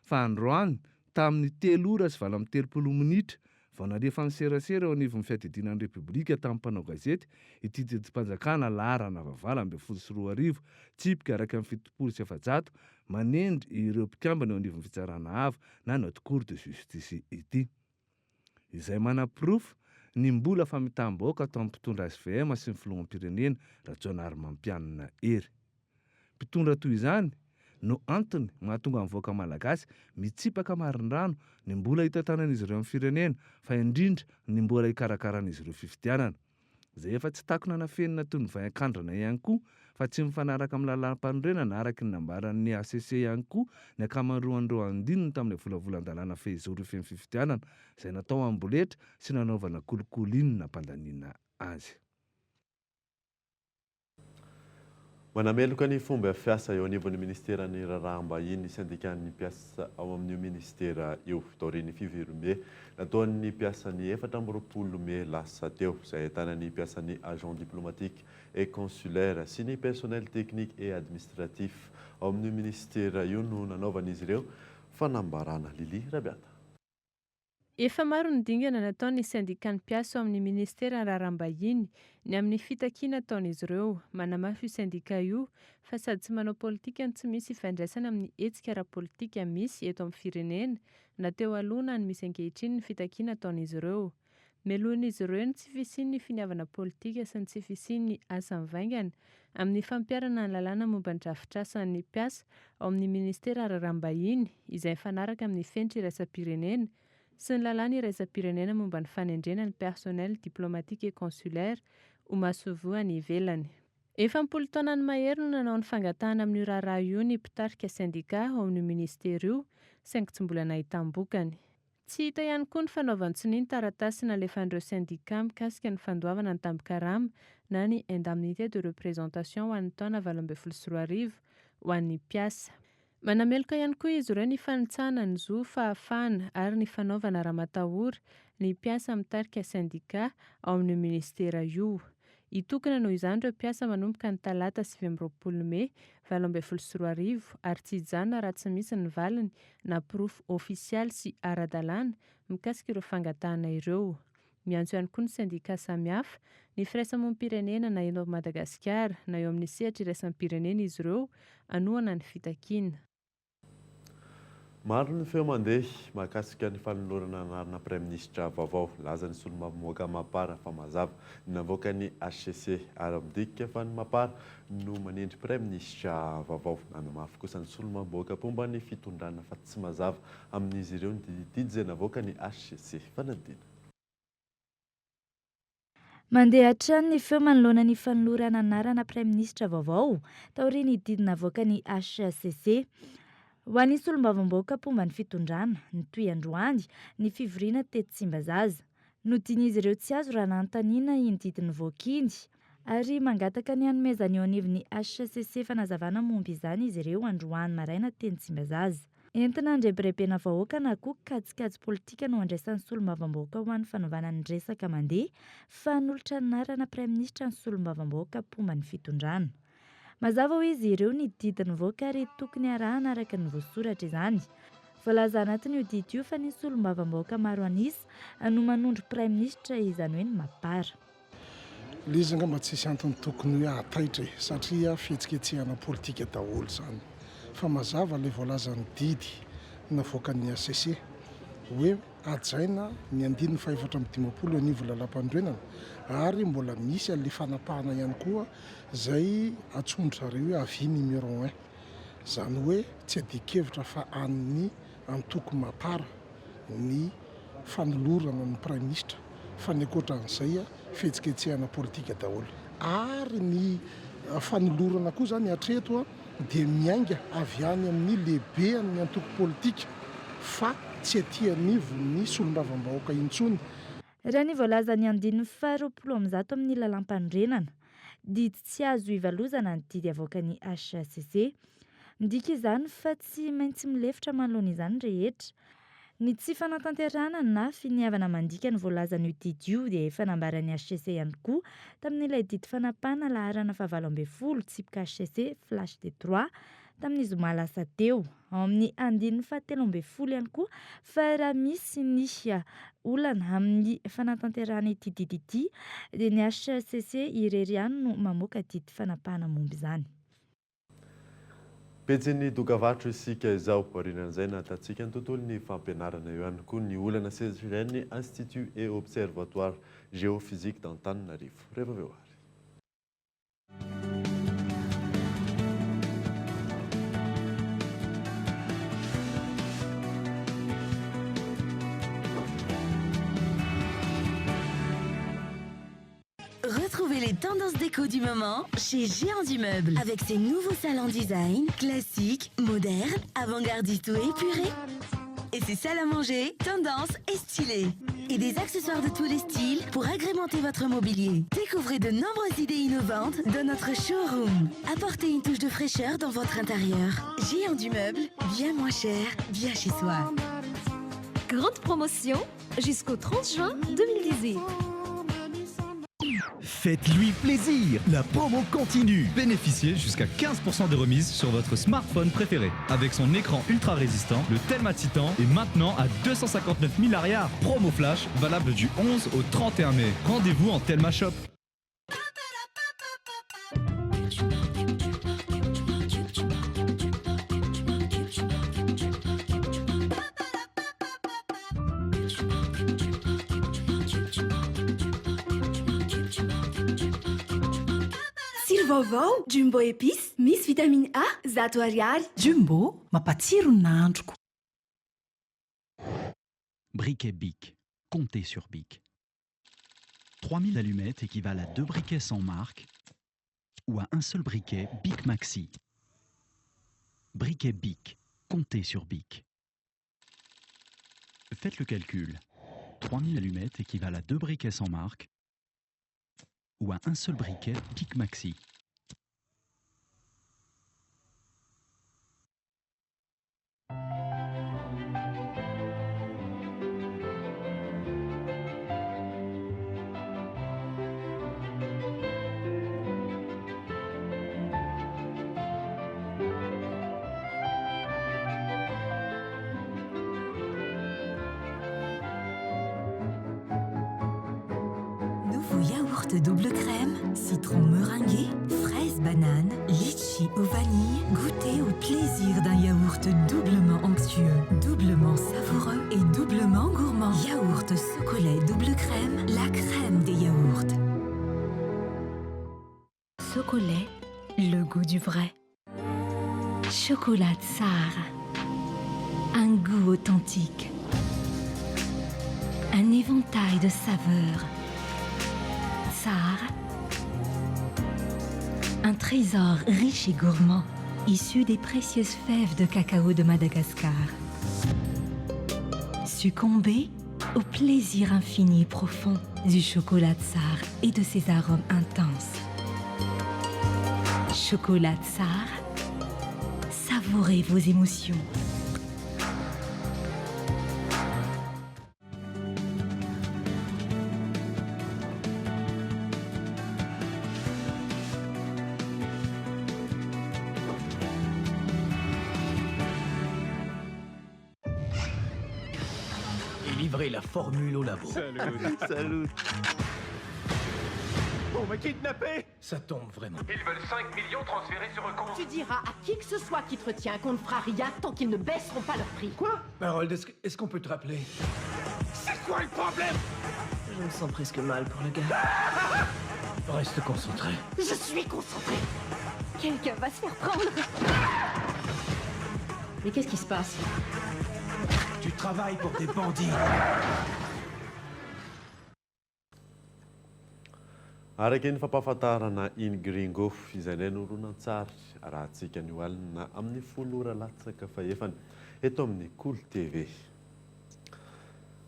fa androany tamin'ny telo ora sy 38 minitra vao nalefan'ny serasera eo anivon'ny fiadidiana ny Repoblika tamin'ny mpanao gazety ity didim-panjakana laharana 2018 tsipika 471 manendry ireo mpikambana eo anivon'ny fitsarana avo na ny Haute Cour de Justice ity. Izay manaporofo ny mbola famitaham-bahoaka ataon'ny mpitondra hvm sy ny filoham-pirenena Rajaonarimampianina Hery. Mpitondra toy izany no antony mahatonga ny vahoaka malagasy mitsipaka marindrano ny mbola hitantanan'izy ireo ny firenena fa indrindra ny mbola hikarakaran'izy ireo fifidianana izay efa tsy takona nafenina toy ny vay an-kandrana ihany koa fa tsy mifanaraka amin'ny lalàmpanorenana araka ny nambaran'ny hcc ihany koa ny ankamaroan'ireo andininy tamin'ilay volavolan-dalàna fehizoro feno fifidianana izay natao amboletra sy nanaovana kolikoly iny nampandaniana azy. Manameloka ny fomba fiasa eo anivon'ny minisiteran'ny Raharaham-bahiny ny sendikan'ny mpiasa ao amin'io minisitera io. Taorian'ny fivoriambe nataon'ny mpiasa ny 24 mey lasa teo, izay ahitana ny mpiasan'ny Agent diplomatique et consulaire sy ny personnel technique et administratif ao amin'io minisitera io no nanaovan'izy ireo fanambarana. Lily Rabiata. Efa maro ny dingana nataon'ny sendikan'ny mpiasa ao amin'ny minisiteran'ny Raharaham-bahiny ny amin'ny fitakiana ataon'izy ireo. Manamafy io sendika io fa sady tsy manao politika no tsy misy ifandraisana amin'ny hetsika ara-politika misy eto amin'ny firenena na teo aloha na ny misy ankehitriny ny fitakiana ataon'izy ireo. Melohin'izy ireo ny tsy fisian'ny finiavana politika sy ny tsy fisian'ny asa mivaingana amin'ny fampiharana ny lalàna momba ny drafitrasan'ny mpiasa ao amin'ny minisitera Raharaham-bahiny izay mifanaraka amin'ny fenitra iraisam-pirenena sy ny lalàna iraisam-pirenena momba ny fanendrena ny personnel diplomatique et consulaire ho masoivoho any ivelany. Efa am-polo taonany mahery no nanao ny fangatahana amin'io raharaha io ny mpitarika sendika ao amin'io minisitera io saingy tsy mbola nahitam-bokany. Tsy hita ihany koa ny fanaovan-tsonia ny taratasy nalefan'ireo sendikà mikasika ny fandoavana ny tambin-karama na ny indemnité de représentation ho an'ny taona 2018 ho an'ny mpiasa. Manameloka ihany koa izy ireo ny fanitsahana ny zo, fahafahana ary ny fanaovana ramatahora ny mpiasa mitarika sendikà ao amin'io minisitera io. Hitokona noho izany ireo mpiasa manomboka ny talata 29 mey 2018 ary tsy hijanona raha tsy misy ny valiny na porofo ofisialy sy ara-dalàna mikasika ireo fangatahana ireo. Miantso ihany koa ny sendikà samihafa, ny firaisamonim-pirenena na eto Madagasikara na eo amin'ny sehatra iraisam-pirenena izy ireo hanohana ny fitakiana. Maro ny feo mandeha mahakasika ny fanolorana anarana praiminisitra vaovao. Nilaza ny solombavambahoaka Mapar fa mazava ny navoakan'ny hcc ary midika fa ny Mapar no manendry praiminisitra vaovao. Nanamafy kosa ny solombavambahoaka mpomba ny fitondrana fa tsy mazava amin'izy ireo ny didy izay navoakan'ny hcc. Fanadihadiana. Mandeha hatrany ny feo manoloana ny fanolorana anarana praiminisitra vaovao taorian'ny didy navoakan'ny hcc. Ho an'ny solombavambahoaka mpomba ny fitondrana, nitohy androany ny fivoriana tetsy Tsimbazaza. Nodian'izy ireo tsy azo raha nanontaniana iny didy nivoaka iny, ary mangataka ny hanomezan'ny eo anivon'ny hcc fanazavana momba izany izy ireo androany maraina teny Tsimbazaza. Entina handrebirebena vahoaka na koa kajikajy politika no andraisan'ny solombavambahoaka ho an'ny fanovana ny resaka mandeha fa hanolotra anarana praiminisitra ny solombavambahoaka mpomba ny fitondrana. Mazava hoy izy ireo ny didy nivoaka ary tokony harahana araka ny voasoratra izany. Voalaza anatin'io didy io fa ny solombavambahoaka maro an'isa no manondro praiminisitra izany hoe ny Mapar. Ilay izy angamba tsisy antony tokony hoe hahataitra e, satria fihetsiketsehana politika daholo izany. Fa mazava ilay voalazan'ny didy navoakan'ny hcc hoe hajaina ny andininy fahefatra amby 50 eo anivon'ny lalàmpanorenana ary mbola misy an'ilay fanapahana ihany koa izay antsoin-dry zareo hoe avis numéro un. Izany hoe tsy adin-kevitra fa an'ny antoko Mapar ny fanolorana ny praiminisitra fa ny ankoatra an'izay fihetsiketsehana politika daholo. Ary ny fanolorana koa izany hatreto dia miainga avy any amin'ny lehibean'ny antoko politika fa tsy aty anivon'ny solombavambahoaka intsony. Raha ny voalazan'ny andininy faha 120 amin'ny lalàmpanorenana, didy tsy azo ivalozana ny didy avoakan'ny hcc. Midika izany fa tsy maintsy milefitra manoloana izany ny rehetra. Ny tsy fanatanterahana na finiavana mandika ny voalazan'io didy io dia efa nambaran'ny hcc ihany koa tamin'ilay didy fanapahana laharana fahavalo ambin'ny folo tsipika hcc flash de trois tamin'ny zoma lasa teo. Ao amin'ny andininy fahatelo ambin'ny folo ihany koa fa raha misy ny olana amin'ny fanatanterahana ity didy ity dia ny hcc irery ihany no mamoaka didy fanapahana momba izany. Pejin'ny dokavarotra isika izao. Aorianan'izay nahatantsika ny tontolon'ny fampianarana. Eo ihany koa ny olana sedrain'ny Institut et Observatoire Géophysique d'Antananarivo. Rehefa avy eo ary. Retrouvez les tendances déco du moment chez Géant du Meuble avec ses nouveaux salons design, classiques, modernes, avant-gardistes ou épurés. Et ses salles à manger, tendance et stylées. Et des accessoires de tous les styles pour agrémenter votre mobilier. Découvrez de nombreuses idées innovantes dans notre showroom. Apportez une touche de fraîcheur dans votre intérieur. Géant du Meuble, bien moins cher, bien chez soi. Grande promotion jusqu'au 30 juin 2018. Faites-lui plaisir. La promo continue. Bénéficiez jusqu'à 15% de remise sur votre smartphone préféré. Avec son écran ultra résistant, le Telma Titan est maintenant à 259 000 ariary. Promo flash valable du 11 au 31 mai. Rendez-vous en Telma Shop. Tsiro vaovao, Jumbo épices, misy vitamine A, 100 ariary. Jumbo, mampatsiro ny nahandroko. Briquet Bic. Comptez sur Bic. 3000 allumettes équivalent à deux briquets sans marque ou à un seul briquet Bic Maxi. Briquet Bic. Comptez sur Bic. Faites le calcul. 3000 allumettes équivalent à deux briquets sans marque ou à un seul briquet Bic Maxi. Nouveau yaourt double crème, citron meringué, fraise banane, litchi. Litchi ou vanille, goûtez au plaisir d'un yaourt doublement onctueux, doublement savoureux et doublement gourmand. Yaourt Socolet double crème, la crème des yaourts. Socolet, le goût du vrai. Chocolat Tsara. Un goût authentique. Un éventail de saveurs. Tsara. Un trésor riche et gourmand, issu des précieuses fèves de cacao de Madagascar. Succombez au plaisir infini et profond du chocolat Tsara et de ses arômes intenses. Chocolat Tsara, savourez vos émotions. Et livrer la formule au labo. Salut. Salut. On m'a kidnappé. Ça tombe vraiment. Ils veulent 5 millions transférés sur un compte. Tu diras à qui que ce soit qui te retient qu'on ne fera rien tant qu'ils ne baisseront pas leur prix. Quoi? Harold, est-ce qu'on peut te rappeler? C'est quoi le problème? Je me sens presque mal pour le gars. Reste concentré. Je suis concentré. Quelqu'un va se faire prendre. Mais qu'est-ce qui se passe? Tu travailles pour des bandits. Araka ny fampahafantarana iny Gringo izay indray no horonantsary arahantsika anio alina amin'ny 10 ora latsaka fahefany eto amin'ny Kolo TV.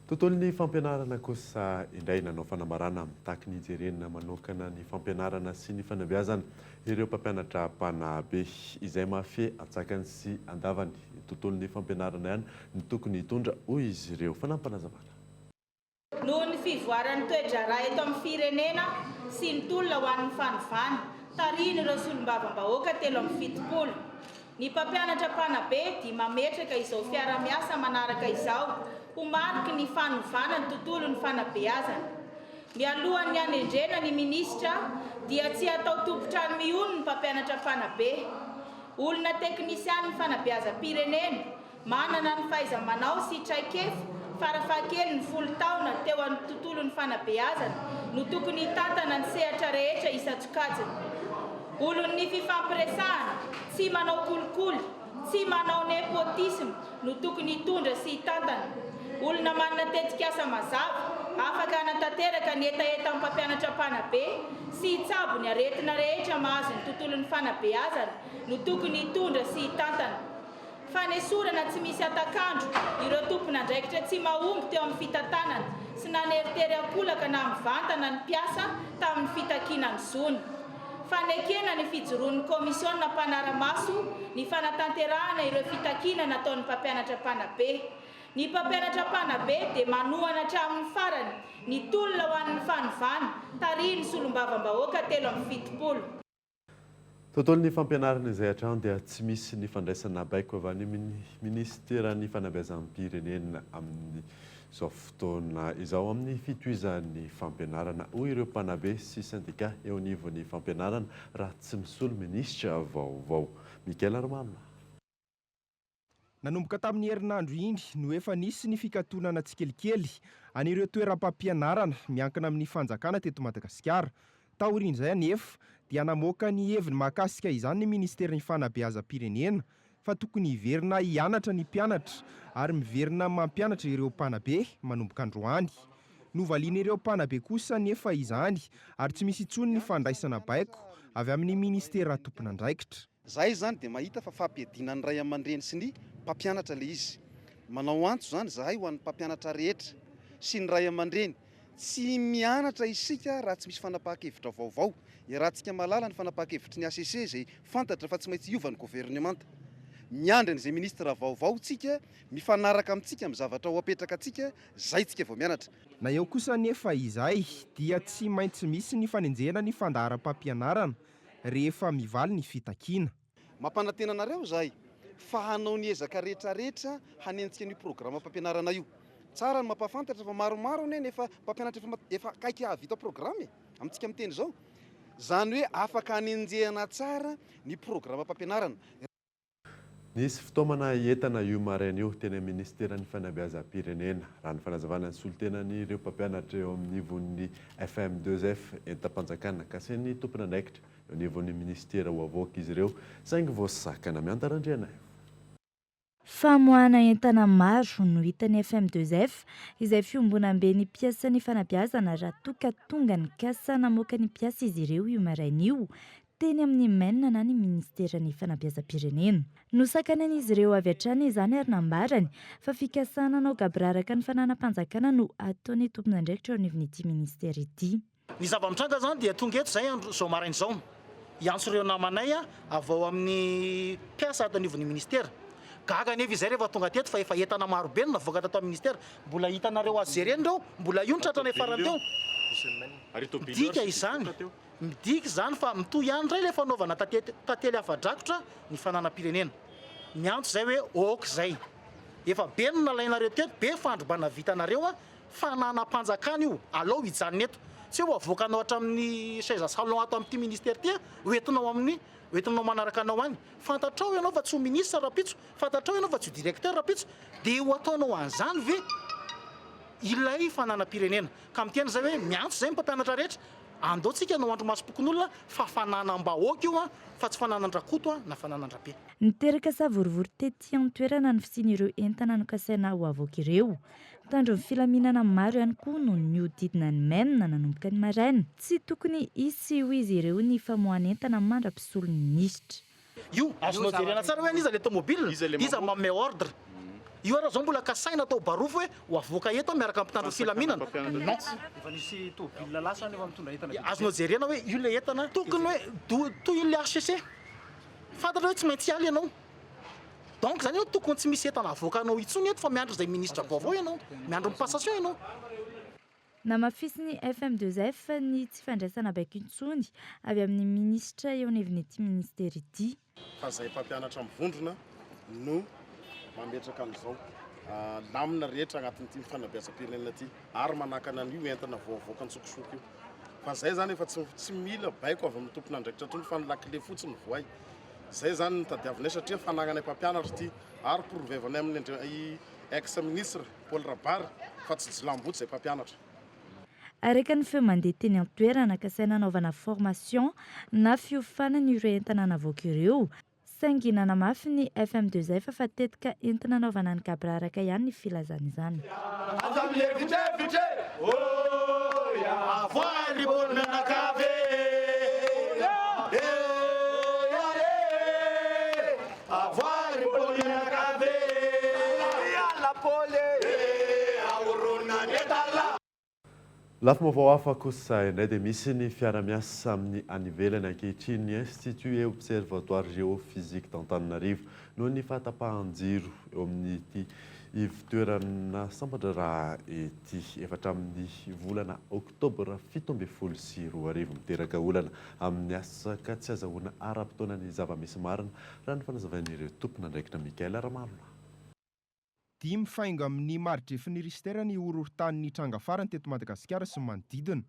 Tontolon'ny fampianarana kosa indray nanao fanambarana mitaky ny hijerena manokana ny fampianarana sy ny fanabeazana ireo mpampianatra mpanabe izay mahafehy antsakany sy andavany. Tontolon'ny fampianarana ihany no tokony hitondra hoy izy ireo. Fanampinazavana. Noho ny fivoaran'ny toe-draharaha eto amin'ny firenena sy ny tolona ho an'ny fanovana, tarihin'ireo solombavambahoaka 73. Ny mpampianatra mpanabe dia mametraka izao fiarahamiasa manaraka izao ho mariky ny fanovana ny tontolon'ny fanabeazana. Mialohan'ny hanendrena ny minisitra dia tsy atao tompon-trano mihono ny mpampianatra mpanabe. Olona teknisianin'ny fanabeazam-pirenena, Manana ny fahaiza-manao sy traikefa farafahakeliny 10 taona teo amin'ny tontolon'ny fanabeazana no tokony hitantana ny sehatra rehetra isan-tsokajiny. Olon'ny fifampiresahana, tsy manao kolikoly, tsy manao népotisme no tokony hitondra sy hitantana. Olona manana tetikasa mazava, afaka hanatanteraka ny hetahetan'ny mpampianatra mpanabe sy hitsabo ny aretina rehetra mahazo ny tontolon'ny fanabeazana no tokony hitondra sy hitantana. Fanesorana tsy misy hatak'andro ireo tompon'andraikitra tsy mahomby teo amin'ny fitantanana sy naneritery ankolaka na mivantana ny mpiasa tamin'ny fitakiana ny zony. Fanekena ny fijoroan'ny kaomisiona mpanara-maso ny fanatanterahana ireo fitakiana nataon'ny mpampianatra mpanabe. Ny mpampianatra mpanabe dia manohana hatramin'ny farany ny tolona ho an'ny fanovana tarihin'ny solombavambahoaka 73. Tontolon'ny fampianarana izay hatrany dia tsy misy ny fandraisana baiko avy any amin'ny minisiteran'ny fanabeazam-pirenena amin'izao fotoana izao amin'ny fitohizan'ny fampianarana, hoy ireo mpanabe sy sendika eo anivon'ny fampianarana raha tsy misolo minisitra vaovao. Mickaël Ramalina. Nanomboka tamin'ny herinandro iny no efa nisy ny fikatonana tsikelikely an'ireo toeram-pampianarana miankina amin'ny fanjakana teto Madagasikara. Taorian'izay anefa dia namoaka ny heviny mahakasika izany ny minisiterin'ny fanabeazam-pirenena fa tokony hiverina hianatra ny mpianatra ary miverina mampianatra ireo mpanabe manomboka androany. Novalian'ireo mpanabe kosa anefa izany ary tsy misy intsony ny fandraisana baiko avy amin'ny minisitera tompon'andraikitra. Zahay izany dia mahita fa fampiadiana ny ray aman-dreny sy ny mpampianatra ilay izy. Manao antso izany izahay ho an'ny mpampianatra rehetra sy ny ray aman-dreny, tsy mianatra isika raha tsy misy fanapahan-kevitra vaovao. Iarahantsika mahalala ny fanapahan-kevitry ny HCC izay fantatra fa tsy maintsy hiova ny governemanta. Miandry an'izay ministra vaovao tsika, mifanaraka amintsika amin'ny zavatra ho apetraka antsika, izay tsika vao mianatra. Na eo kosa anefa izay dia tsy maintsy misy ny fanenjehana ny fandaharam-pampianarana rehefa mivaly ny fitakiana. Mampanantena anareo izahay fa hanao ny ezaka rehetra rehetra hanenjika an'io programam-pampianarana io. Tsara ny mampahafantatra fa maromaro anie ny efa mpampianatra efa efa akaiky hahavita programa e! Amintsika miteny izao. Izany hoe afaka hanenjehana tsara ny programam-pampianarana. Nisy fitaomana entana io maraina io teny amin'ny minisiteran'ny Fanabeazam-pirenena, raha ny fanazavana ny solontenan'ireo mpampianatra eo anivon'ny FM2F, entam-panjakana kasain'ny tompon'andraikitra eo anivon'ny minisitera ho avoaka izy ireo, saingy voasakana. Miantara Randrianaivo. Famoahana entana maro no hitan'ny FM2F, izay fiombonamben'ny mpiasan'ny fanabeazana raha toa ka tonga nikasa namoaka ny mpiasa izy ireo io maraina io teny amin'ny MEN na ny Minisiteran'ny Fanabeazam-pirenena. Nosakanan'izy ireo avy hatrany izany ary nambarany fa fikasana hanao gaboraraka ny fananam-panjakana no ataon'ny tompon'andraikitra eo anivon'ity minisitera ity. Ny zava-mitranga izany dia tonga eto izay andro izao maraina izao hiantso ireo namanay avy ao amin'ny mpiasa ato anivon'ny minisitera. Gaga anefa izay rehefa tonga teto fa efa entana marobe no navoaka tato amin'ny minisitera. Mbola hitanareo azo jerena ireo, mbola io no tratranay farany teo. Midika izany. Midika izany fa mitohy ihany indray ilay fanaovana tantely afa-drakotra ny fananam-pirenena. Miantso izay hoe ok izay. Efa be no nalainareo teto, be fandrobana vitanareo a, fananam-panjakana io, alao hijanona eto. Tsy hoe ho avoakanao hatramin'ny chaise salon ato amin'ity ministère ity a, ho entinao amin'ny, ho entinao manaraka anao any. Fantatrao ianao fa tsy ho ministre rahampitso, fantatrao ianao fa tsy ho directeur rahampitso, dia ho ataonao an'izany ve ilay fananam-pirenena? Ka miteny izay hoe miantso izay ny mpampianatra rehetra, andao tsika hanao andrimasom-pokonolona fa fananam-bahoaka io an, fa tsy fananan-dRakoto an, na fananan-dRabe. Niteraka savorovoro tety an-toerana ny fisian'ireo entana nokasaina ho avoaka ireo. Mpitandro ny filaminana maro ihany koa no nihodidina ny MEM nanomboka ny maraina. Tsy tokony hisy hoy izy ireo ny famoahan'entana mandra-pisolo ny minisitra. Io, azonao jerena tsara hoe an'iza le tomobile, iza manome ordre. Io ara zao mbola kasaina atao barofo hoe ho avoaka eto miaraka amin'ny mpitandro ny filaminana. Non. Efa nisy tobile lasa nefa mitondra entana be dia be. Azonao jerena hoe io le entana, tokony hoe toy ny HCC. Fantatra hoe tsy maintsy hiala ianao. Donc zany ianao tokony tsy misy entana avoakanao intsony eto fa miandry izay ministre vaovao ianao, miandry ny passation ianao. Namafisin'ny FM2F ny tsy fandraisana baiko intsony avy amin'ny minisitra eo anivon'ity minisitera ity. Fa izay mpampianatra mivondrona no mametraka an'izao lamina rehetra agnatin'ity fanabeazam-pirenena ity ary manakana an'io entana vao avoaka an-tsokosoko io. Fa izay izany efa tsy tsy mila baiko avy amin'ny tompon'andraikitra intsony fa ny lakile fotsiny voay. Izay izany no tadiavinay satria fanagnanay mpampianatra ity ary prouver-vanay amin'ny ex ministre Paul Rabary fa tsy jilamboto izay mpampianatra. Araka ny feo mandeha teny an-toerana, kasaina hanaovana formation na fiofanana ireo entana navoaka ireo, saingy nanamafy ny FM2F fa tetika entina hanaovana ny gaboraraka ihany ny filazana izany. Aza mihevitrevitra e! Oh ya! Avoahy ry Paoly mianakavy e! Eh ya eh! Avoahy ry Paoly mianakavy e! Miala Paoly e! Ahorona ny entana. Lafim-baovao hafa kosa indray dia misy ny fiara-miasa amin'ny any ivelany ankehitriny ny Institut et Observatoire Géophysique d'Antananarivo noho ny fahatapahan-jiro eo amin'ity ivotoerana sampan-draharaha ity efa hatramin'ny volana oktobra 2017. Miteraka olana amin'ny asa ka tsy azahoana ara-potoana ny zava-misy marina, raha ny fanazavan'ireo tompon'andraikitra Michael Ramarolahy. Dimy faingo amin'ny mari-drefin'ny Richter ny horohorontany nitranga farany teto Madagasikara sy ny manodidina.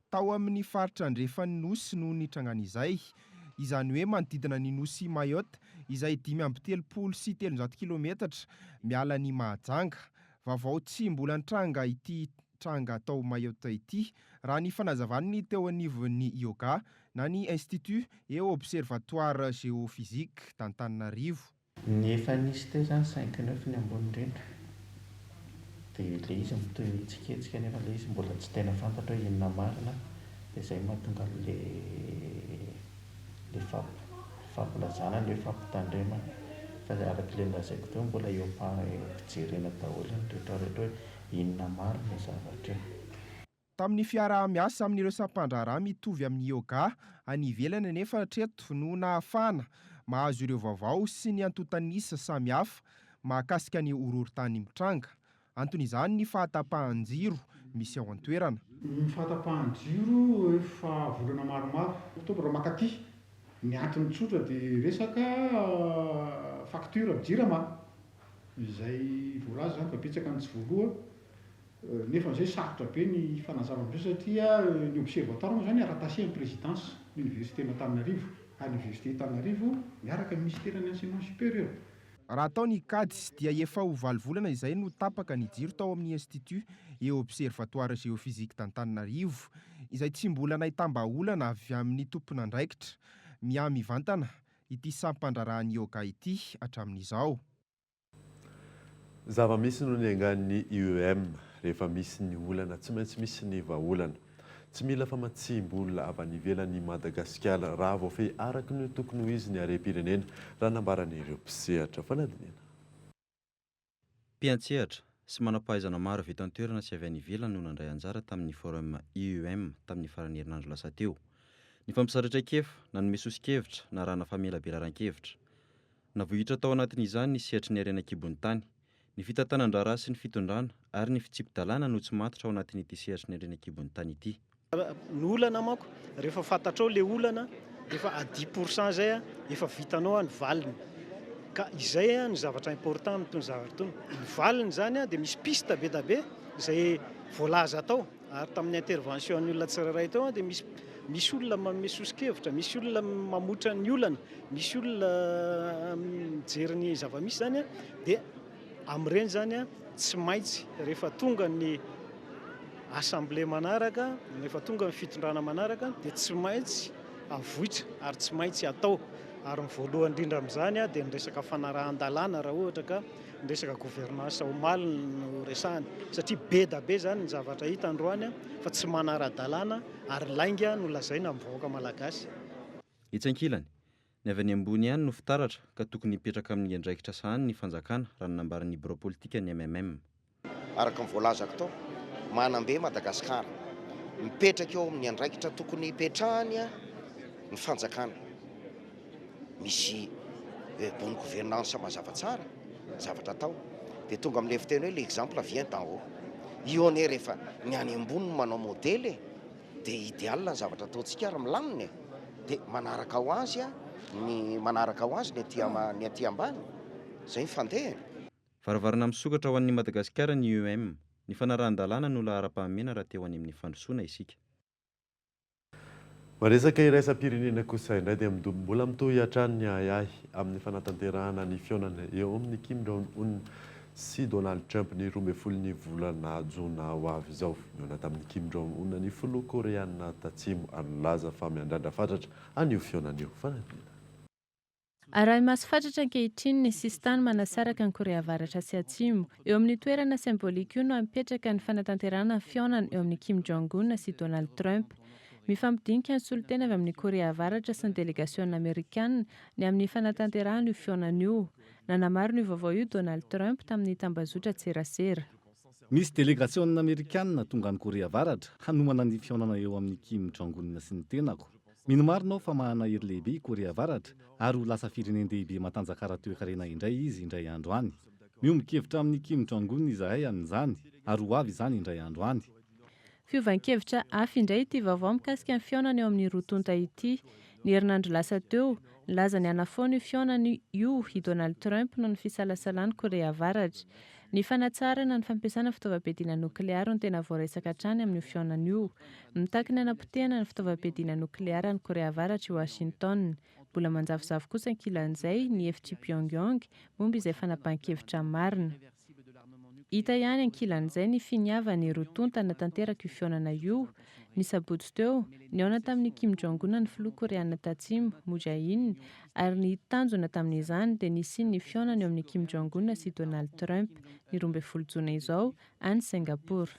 Tao amin'ny faritra andrefan'ny Nosy no nitrangan'izay, izany hoe manodidina ny Nosy Mayotte, izay 335 kilometatra miala an'i Mahajanga. Vaovao tsy mbola nitranga ity tranga tao Mayotte ity, raha ny fanazavan'ny teo anivon'ny IOGA na ny Institut et Observatoire Géophysique d'Antananarivo. Ny efa nisy teo izany cinq neuf ny ambony indrindra. Dia ilay izy mitohy mihetsiketsika nefa ilay izy mbola tsy tena fantatra hoe inona marina dia izay no mahatonga an'ilay ilay fampilazana ilay hoe fampitandremana. Fa araka ilay nolazaiko teo mbola eo am-pijerena daholo ny rehetra rehetra hoe inona marina io zavatra io. Tamin'ny fiaraha-miasa amin'ireo sampandraharaha mitovy amin'ny Yoga any ivelany anefa hatreto no nahafahana mahazo ireo vaovao sy ny antontan'isa samihafa mahakasika ny horohorontany mitranga. Anton'izany ny fahatapahan-jiro misy ao an-toerana. Ny fahatapahan-jiro efa volana maromaro, oktobra mankaty. Ny antony tsotra dia resaka facture jirama izay voalaza izany fa betsaka ny tsy voaloa. Nefa amizay sarotra be ny hifanazava amizay satria ny observatoire moa zany rattaché am présidence. ny Oniversiten'Antananarivo ary ny Oniversite Antananarivo miaraka amin'ny Minisiteran'ny Enseignement Supérieur. Raha atao ny kajy dia efa ho valo volana izay no tapaka ny jiro tao amin'ny Institut et Observatoire Géophysique d'Antananarivo, izay tsy mbola nahitam-bahaolana avy amin'ny tompon'andraikitra miahy mivantana ity sampan-draharahan'ny Yoga ity hatramin'izao. Zava-misy no niaingan'ny IEM, rehefa misy ny olana tsy maintsy misy ny vahaolana. Tsy mila famatsiam-bola avy any ivelany i Madagasikara raha voafehy araka ny tokony ho izy ny harem-pirenena, raha nambaran'ireo mpisehatra. Fanadinihana. Mpiantsehatra sy manam-pahaizana maro avy eto an-toerana sy avy any ivelany no nandray anjara tamin'ny Forum IEM tamin'ny faran'ny herinandro lasa teo. Nifampizara traikefa, nanome soso-kevitra, narahana famelabelaran-kevitra. Navohitra tao anatin'izany ny sehatry ny harena an-kibon'ny tany. Ny fitantanan-draharaha sy ny fitondrana ary ny fitsipi-dalàna no tsy matotra ao anatin'ity sehatry ny harena an-kibon'ny tany ity. Ny olana manko rehefa fantatrao le olana efa à dix pour cent zay efa vitanao ny valiny ka izay ny zavatra important amin'itony zavatra itony. Ny valiny zany dia misy piste be da be izay voalaza tao ary tamin'ny intervention ny olona tsirairay tao dia misy misy olona manome soso-kevitra, misy olona mamoitra ny olana, misy olona mijery ny zava-misy zany dia amin'ireny zany tsy maintsy rehefa tonga ny assemblée manaraka, rehefa tonga ny fitondrana manaraka dia tsy maintsy avoitra ary tsy maintsy atao. Ary ny voalohany indrindra amin'izany dia ny resaka fanarahan-dalàna raha ohatra ka ny resaka gouvernance omaly no resahana satria be da be zany ny zavatra hita androany fa tsy manara-dalàna ary lainga no lazaina amin'ny vahoaka malagasy. Etsy ankilany, ny avy any ambony ihany no fitaratra ka tokony hipetraka amin'ny andraikitra sahaniny ny fanjakana raha ny nambaran'ny birao politikan'ny mmm. Araka ny voalazako tao, manam-be Madagasikara. Mipetraka eo amin'ny andraikitra tokony hipetrahany ny fanjakana. Misy bonne gouvernance mazava tsara ny zavatra atao. Dia tonga amin'ilay fiteny hoe l'exemple vient d'en haut. Io anie rehefa ny any ambony no manao modely e! Dia idéal ny zavatra ataontsika ary milamina e! Dia manaraka ho azy ny manaraka ho azy ny aty ny aty ambany. Izay ny fandehany. Varavarana misokatra ho an'i Madagasikara ny IEM. Ny fanarahan-dalàna no laharam-pahamehana raha te ho any amin'ny fandrosoana isika. Maresaka iraisam-pirenena kosa indray dia mbola mitohy hatrany ny ahiahy amin'ny fanatanterahana ny fihaonana eo amin'i Kim Jong Un sy Donald Trump ny 12 ny volana jona ho avy izao. Nihaona tamin'i Kim Jong Un ny filoha Koreana Tatsimo ary nilaza fa miandrandra fatratra an'io fihaonana io. Fanadihadiana. Arahi-maso fatratra ankehitriny ny sisintany manasaraka an'i Korea Avaratra sy Atsimo. Eo amin'io toerana symbôlika io no hametraka ny fanatanterahana ny fihaonana eo amin'i Kim Jong-un sy Donald Trump. Mifampidinika ny solontena avy amin'i Korea Avaratra sy ny delegasiona amerikana ny amin'ny fanatanterahana io fihaonana io. Nanamarina io vaovao io Donald Trump tamin'ny tambazotran-tserasera. Misy delegasiona amerikana tonga any Korea Avaratra hanomana ny fihaonana eo amin'i Kim Jong-un sy ny tenako. Mino marina aho fa manana hery lehibe i Korea Avaratra ary ho lasa firenen-dehibe matanjaka ara-toekarena indray izy indray andro any. Miombon-kevitra amin'i Kim Jong-un izahay amin'izany ary ho avy izany indray andro any. Fiovan-kevitra hafa indray ity vaovao mikasika ny fihaonana eo amin'ny roa tonta ity. Ny herinandro lasa teo, nilaza ny hanafoana io fihaonana io i Donald Trump noho ny fisalasalan'i Korea Avaratra. Ny fanatsaharana ny fampiasana fitaovam-piadiana nokleary no tena voaresaka hatrany amin'io fihaonana io. Mitaky ny hanapotehana ny fitaovam-piadiana nokleary any Korea Avaratra i Washington. Mbola manjavozavo kosa ankilan'izay ny hevitr'i Pyongyang momba izay fanapahan-kevitra marina. Hita ihany ankilan'izay ny finiavan'ny roa tonta hanatanteraka io fihaonana io. Ny sabotsy teo, nihaona tamin'i Kim Jong-un ny filoha Koreana Tatsimo, Moon Jae-in, ary ny tanjona tamin'izany dia ny hisian'ny fihaonana eo amin'i Kim Jong-un sy Donald Trump, ny 12 jona izao, any Singapour.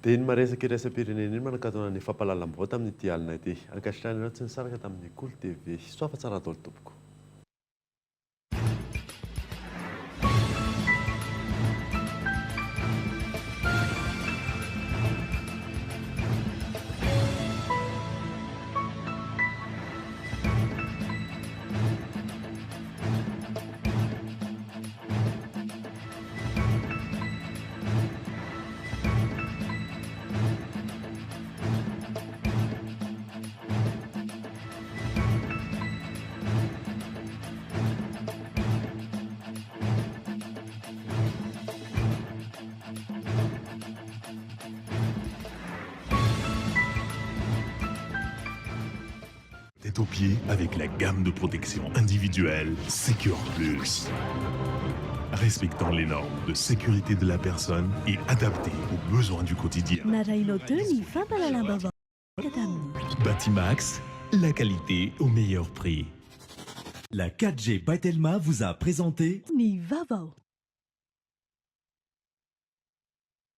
Dia iny maresaka iraisam-pirenena iny manakatona ny fampahalalam-baovao tamin'ity alina ity. Ankasitrahana ireo tsy nisaraka tamin'ny Kolo TV. Soa fa tsara daholo tompoko. tête aux pieds avec la gamme de protection individuelle Secure Plus. Respectant les normes de sécurité de la personne et adaptée aux besoins du quotidien. Narahinao teo ny fampahalalam-baovao tamin'ny. Batimax, la qualité au meilleur prix. La 4G by Telma vous a présenté ny vaovao.